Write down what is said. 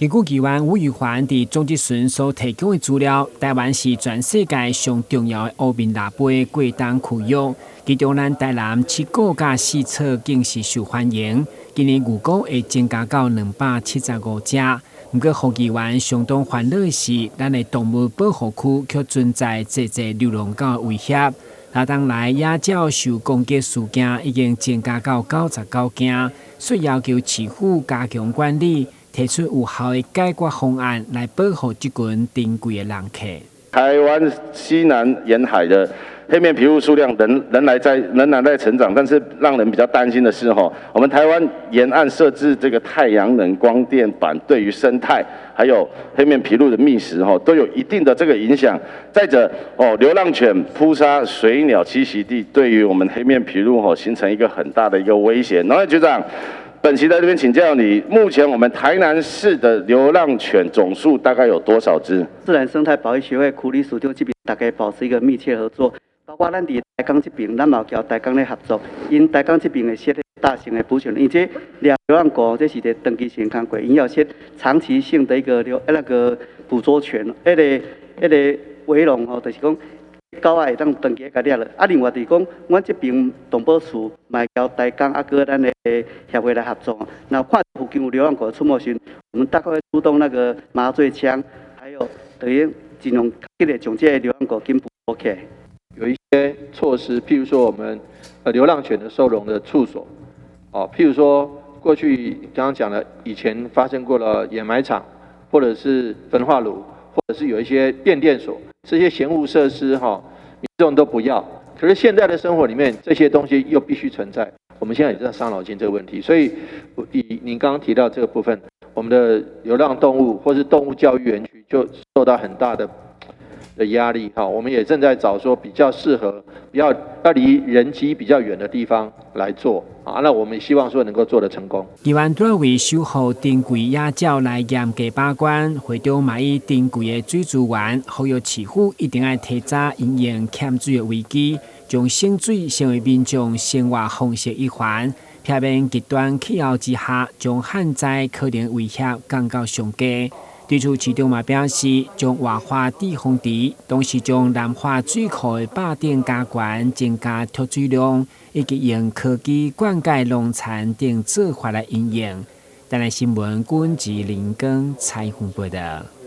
根據議員吳玉環佇總質詢所提供的資料，台灣是全世界上重要的烏面蜊仔過冬區域，其中咱台南七股佮四草更是受歡迎。今年預估會增加到275隻。毋過，予議員相當煩惱的是，咱的動物保護區卻存在濟濟流浪狗的威脅。若當來野鳥受攻擊事件已經增加到99件，所以要求市府加強管理，提出有效的解決方案來保護這群珍貴的人客。台灣西南沿海的黑面琵鷺數量仍然在成長，但是讓人比較擔心的是，吼，我們台灣沿岸設置這個太陽能光電板，對於生態還有黑面琵鷺的覓食，吼，都有一定的這個影響。再者，哦，流浪犬撲殺水鳥棲息地，對於我們黑面琵鷺，吼，形成一個很大的一個威脅。農業局長，本席在這邊請教你，目前我們台南市的流浪犬總數大概有多少隻？自然生態保育協會苦理署長這邊大家保持一個密切合作，包括咱佇台江這邊，咱嘛有佮台江咧合作，𪜶台江這邊會設大型的捕犬，因這掠流浪狗，這是一個長期性工課，𪜶要設長期性的一個流那個捕捉權，彼個圍籠吼，就是講狗仔會當長期共掠落。啊，另外就是講，阮這邊動保處嘛會佮台江啊，閣咱的協會來合作，若看附近有流浪狗出沒時，我們大概會出動那個麻醉槍，還有等於盡量緊的將這個流浪狗緊捕捉起來。有一些措施，譬如說我們流浪犬的收容的處所，哦，譬如說過去剛剛講了，以前發生過了掩埋場，或者是焚化爐，或者是有一些變電所，這些嫌惡設施哈，民眾都不要。可是現在的生活裡面，這些東西又必須存在。我們現在也在傷腦筋這個問題，所以以您剛剛提到這個部分，我們的流浪動物或是動物教育園區就受到很大的壓力哈，我們也正在找說比較適合、比較要離人跡比較遠的地方來做啊。那我們希望說能夠做得成功。議員除了為守護珍貴野鳥來嚴格把關，會長嘛以珍貴的水資源，呼籲市府一定愛提早因應欠水的危機，將省水成為民眾生活方式一環，避免極端氣候之下，將旱災可能威脅降到上低。對此，市長嘛表示，將活化滯洪池，同時將南華水庫的壩頂加懸，增加蓄水量，以及用科技灌溉農田等做法來應用。台南新聞，郭志林根採訪報道。